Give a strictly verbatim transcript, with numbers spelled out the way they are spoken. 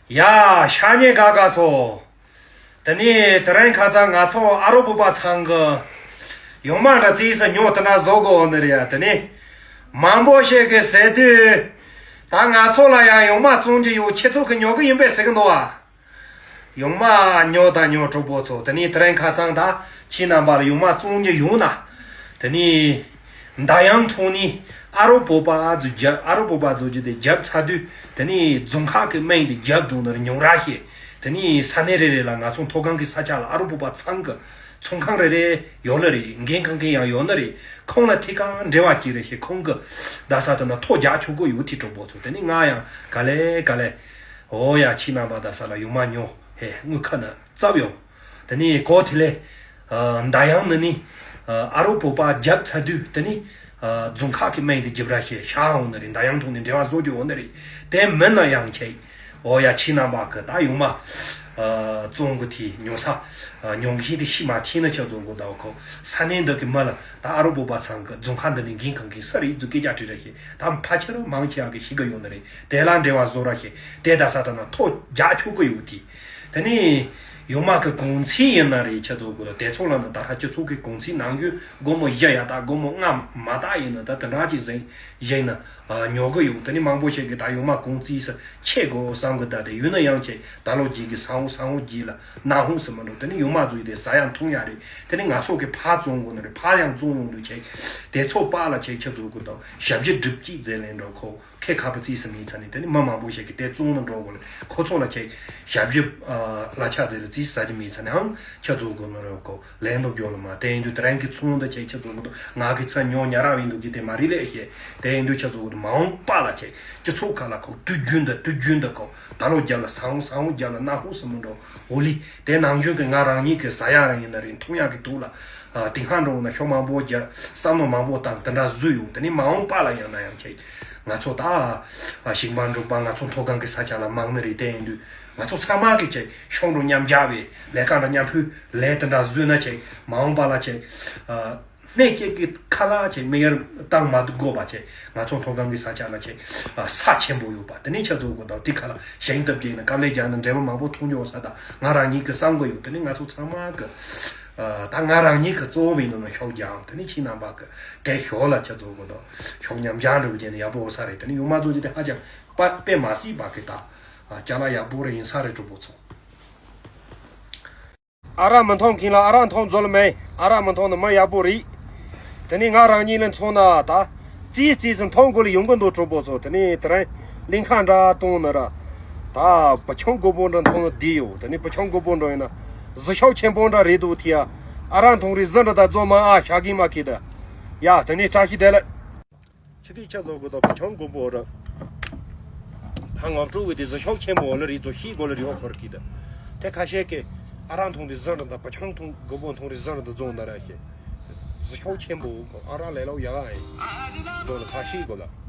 ཡ། ཤ་ཉེ་ག་ག་སོ། དེ་ནས་དེ་རིང་ཁ་སང་ང་ཚོ་ཨ་རོ་བོད་པ་ཚང་གི་ཡོང་མ་འདྲ་བརྩིས་སུ་ཉོ་དེ་འདྲ་བཟོ་དགོས་ནི་རེད་ཡ། དེ་ནས་མང་པོ་ཞིག་གིས་ཟེར་དུས། ད་ང་ཚོ་ལ་ཡང་ཡོང་མ་བཙོང་རྒྱུ་ཡོད། ཁྱེད་ཚོ་གིས་ཉོ་གི་ཡིན་པས་ཟེར་གི་འདུག་བ། ཡོང་མ་ཉོ་དང་ཉོ། གྲོགས་པོ་ཚོ། དེ་ནས་དེ་རིང་ཁ་སང་ད་ཁྱེད་རྣམ་པ་ལ་ཡོང་མ་བཙོང་རྒྱུ་ཡོང་ན། དེ་ནས་མདའ་ཡང་ཐོག་ནས་ཨ་རོ་བོད་པ་ཚོ་རྒྱབ། ཨ་རོ་བོད་པ་ཚོ་རྒྱུ་དེ་རྒྱབ་ཚར་དུས། དེ་ནས་རྫོང་ཁག་གི་མིང་དེ་རྒྱབ་འགྲོ་ནི་རེད། ཉོ་ར་ཤེས། དེ་ནས་ས་གནས་རེ་རེ་ལ་ང་ཚོ་མཐོ་སྒང་གི་ས་ཆ་ལ་ཨ་རོ་བོད་པ་ཚང་གི་ཚོང་ཁང་རེ་རེ་ཡོད་ལེ་རེད། འགན་ཁང་གི་ཡང་ཡོད་ནི་རེད། ཁོང་ལ་ཐད་ཀར་འབྲེལ་བ་བྱས་རེ་ཤེས། ཁོང་གི་རྡ་ས་དེ་ན་ཐོ་རྒྱག་ཆོག་གི་ཡོད་དེ། གྲོགས་པོ་ཚོ། དེ་ནས་ང་ཡང་ག་ལེ་ག་ལེ། འོ་ཡ། ཁྱེད་རྣམ་པ་རྡ་ས་ལ་ཡོང་མ་ཉོ། ཧེ། དངུལ་ཁ་ན་བཙབ་ཡོང་། དེ་ནས་གོ་དེ་ལས། ཨ། མདའ་ཡང་ནི་ནི། ཨ། ཨ་རོ་བོད་པ་རྒྱབ་ཚར་དུས། དེ་ནས། ཨ། རྫོང་ཁག་གི་མིང་དེ་རྒྱབ་ར་ཤེས། ཤ་འོང་ནི་རེད། མདའ་ཡང་ཐོག་ནས་འབྲེལ་བ་བཟོ་རྒྱུ་འོང་ནི་རེད། དེ་མིན་ན་ཡང་ཁྱེད། འོ་ཡ། ཁྱེད་རྣམ་པ་གི་ད་ཡོང་མ། ཨ། བཙོང་གི་དེ་ཉོ་ས། ཨ། ཉོ་མཁན་དེ་ཤི་མ་ཐིན་ན་ཁྱེད་བཙོང་གི་ད། ཁོ་ས་གནས་འདི་གི་མི་ལ་ད་ཨ་རོ་བོད་པ་ཚང་གི་རྫོང་ཁག་འདི་ནས་འགན་ཁང་གི་ས་རེད་ཚུ་སྐད་ཆ་དྲིས་ར་ཤེས། ད་ཕལ་ཆེར་མང་ཆེ་བ་གི་ཤི་གི་ཡོད་ནི་རེད། དེ་ལ་འབྲེལ་བ་བཟོ་ར་ཤེས། དེ་རྡ་ས་དེ་ན་ཐོ་རྒྱག་ཆོག་གི་ཡོད་དེ། དེ་ནས་ཡོང་མ་གི་གོང་ཚད་ཡིན་ན་རེད། ཁྱེད་ཚོ་གི་ལ་དེ་ཚོ་ལ་ནི་ད་ཧ། ཁྱེད་ཚོ་གི་གོང་ཚད་ནང་བཞིན་སྒོར་མོ་བཞི་ཡ་ད་སྒོར་མོ་ལྔ་མ་ད་ཡིན་ན་ད་དེ་འདྲ་ཅིག་ཟིན་བཞིན་ན། ཨ། ཉོ་གི་ཡོད། དེ་ནས་མང་པོ་ཞིག་གིས་ད་ཡོང་མ་གོང་ཚད་སུ་ཆེ་དགོས་བསམ་གི། ད་དེ་ཡོད་ན་ཡང་ཆེ། ད་ལོ་རྒྱུས་ཀྱི་ས་འོང་ས་འོང་རྒྱུས་ལ་ན་ཧུང་སུ་མི་འགྲོ། དེ་ནས་ཡོང་མ་བཟོས་དེ་ཟ་ཡང་འཐུང་ཡ་རེད། དེ་ནས་ང་ཚོ་གི་ཕར་བཙོང་དགོས་ནི་རེད། ཕར་ཡང་བཙོང་ཡོང་དུས་ཆེ། དེ་ཚོ་པ་ལ་ཆེ། ཁྱེད་ཚོ་གི་ད་ཞབས་ཕྱི་སྒྲུབ་ཀྱི་ཟེར་ལེན་འགྲོ་ཁོ། ཁེ་ཁ་པོ་རྩིས་སུ་མེད་ཚ་ནས། དེ་ནི་མི་མང་པོ་ཞིག་གིས་དེ་བཙོང་ནི་འགྲོ་དགོས་ལ། ཁོ་ཚོ་ལ་ཁྱེད་ཞབས་ཞུ་ཨ་གླ་ཆ་ཟེར་ལ་རྩིས་ཟ་རྒྱུ་མེད་ཚ་ནའང་ཁྱེད་བཟོ་དགོས་ནི་རེད་ཁོ། ལན་འདུག་རྒྱོ་ལ་མ། དེ་ཡིན་དུས་དེ་རང་གི་ཚོང་འདི་ཁྱེད་ཁྱེད་བཟོ་དགོས་འདུག་ང་གི་ཚ་ཉོ་ཉ་ར་བའི་འདུག་རྒྱུ་དེ་མ་རེད་ལས་ཤེས། དེ་ཡིན་དུས་ཁྱེད་བཟོ་དགོས་འདུག་མ་འོངས་པ་ལ་ཁྱེད་སྤྱི་ཚོགས་ཁ་ལ་ཁོ་དུས་རྒྱུན་དུ་དུས་རྒྱུན་དུ་ཁོ་ད་ལོ་རྒྱབ་ལ་ས་འོང་ས་འོང་རྒྱབ་ལ་ན་ཧུ་སུ་མི་འགྲོ། འོ་ལི། དེ་ནང་ཆོས་ཀྱི་ང་རང་ཉིད་ཀྱི་ཟ་ཡ་རང་ཡིན་ན་རེད། འཐུང་ཡ་གི་དུག་ལ། ཨ། དེང་སང་འགྲོ་ན་ཤོག་མང་པོ་རྒྱ་བསམ་མནོ་མང་པོ་བཏང་དེ་འདྲ་བཟོས་ཡོང་། དེ་ནི་མ་འོངས་པ་ལ་ཡང་ན་ཡང་ཆེ། ང་ཚོ་ད་ཨ་ཞིང་པ་འབྲོག་པ་ང་ཚོ་མཐོ་སྒང་གི་ས་ཆ་ལ་མང་ནི་རེད། དེ་ཡིན་དུས་ང་ཚོ་ཚང་མ་གི་ཆེ་ཤོག་འགྲོ་མཉམ་རྒྱག་བའི་ལས་ཀ་འདྲ་མཉམ་ཕུད་ལས་དེ་འདྲ་བཟོས་ན་ཆེ། མ་འོངས་པ་ལ་ཆེ། ཨ། སྣེ་གཅིག་གི་ཁ་ལ་ཆེ་མི་ཡར་བཏང་མ་དགོས་པ་ཆེ། ང་ཚོ་མཐོ་སྒང་གི་ས་ཆ་ལ་ཆེ། ཨ། ས་ཆེན་པོ་ཡོད་པ་དེ་ནི་ཆ་ཚོ་གོ་ད་དེ་ཁ་ལ་ཞིང་བཏབ་རྒྱུ་ཡིན་ན་དཀའ་ལས་རྒྱག་ན་འབྲས་བུ་མང་པོ་འཐུང་རྒྱུ་ཡོད་ས། ད་ང་རང་ཉིད་ཀྱི་བསམ་གི་ཡོད། དེ་ནི་ང་ཚོ་ཚང་མ་གི། ཨ། ད་ང་རང་ཉིད་ཀྱི་གཙོ་བོ་མིན་འདུག་ན་ཤོག་རྒྱག་དེ་ནི་ཁྱེད་རྣམ་པ་གི་དེ་ཤོག་ལ་ཆ་ཚོ་གོ་ད་ཤོག་མཉམ་རྒྱག་འགྲོ་རྒྱུ་ནི་ཡག་པོ་ཡོད་ས་རེད། དེ་ནི་ཡོང་མ་ཚོ་རྒྱུ་དེ་ཧ་ཅང་པ་དཔེ་མ་སྲིད་པ་གི་ད་ཅ་ལག་ཡག་པོ་རེ་ཡིན་ས་རེད། གྲོགས་པོ་ཚོ། ཨ་རག་མི་འཐུང་མཁན་ལ་ཨ་རག་འཐུང་འཛོལ་མེད། ཨ་རག་མི་འཐུང་ན་མི་ཡག་པོ་རེད། དེ་ནས་ང་རང་ཉིད་ལ་མཚོན་ན་ད་རྩིས་རྩིས་སུ་འཐུང་དགོས་ལ་ཡོང་གི་འདུག་གྲོགས་པོ་ཚོ། དེ་ནས་དེ་རིང་གླིང་ཁ་འདྲ་གཏོང་ན་ར་ད་བུ་ཆུང་དགོད་པོ་འདྲ་འཐུང་ན་བསྡད་ཡོད། དེ་ནས་བུ་ཆུང་དགོད་པོ་འདྲ་ཡིན་ན་གཟི་ཤོག་ཆེན་པོ་འདྲ་རེད་འདུག་ཐི་ཡ། ཨ་རག་འཐུང་རིགས་གཟི་འདྲ་ད་རྫོགས་མ་ཨ་ཤ་གི་མ་ཁི་ད་ཡ། དེ་ནས་བཀྲ་ཤིས་བདེ་ལེགས། ཁྱི་དེ་ཆ་ཚང་གི་དང་བུ་ཆུང་དགོད་པོ་ར། ཕ་ངོ་སྤྲོ་བའི་དེ་གཟི་ཤོག་ཆེན་པོ་ལ་རིགས་ཚོ་ཤེས་དགོས་ལ་རིགས་འོ་འཁོར་གི་དང་། དེ་ཁ་ཤས་ཀྱི་ཨ་རག་འཐུང་དེ་གཟི་ར་དང་བུ་ཆུང་འཐུང་དགོད་པོ་འཐུང་རིགས་གཟི་ར་དང་རྫོང་ན་ར་ཤེས། གཟི་ཤོག་ཆེན་པོ་ཁོ་ཨ་རག་ལས་ལོ་ཡག་ཨེ། རྫོང་ལ་ཁ་ཤས་དགོས་ལ།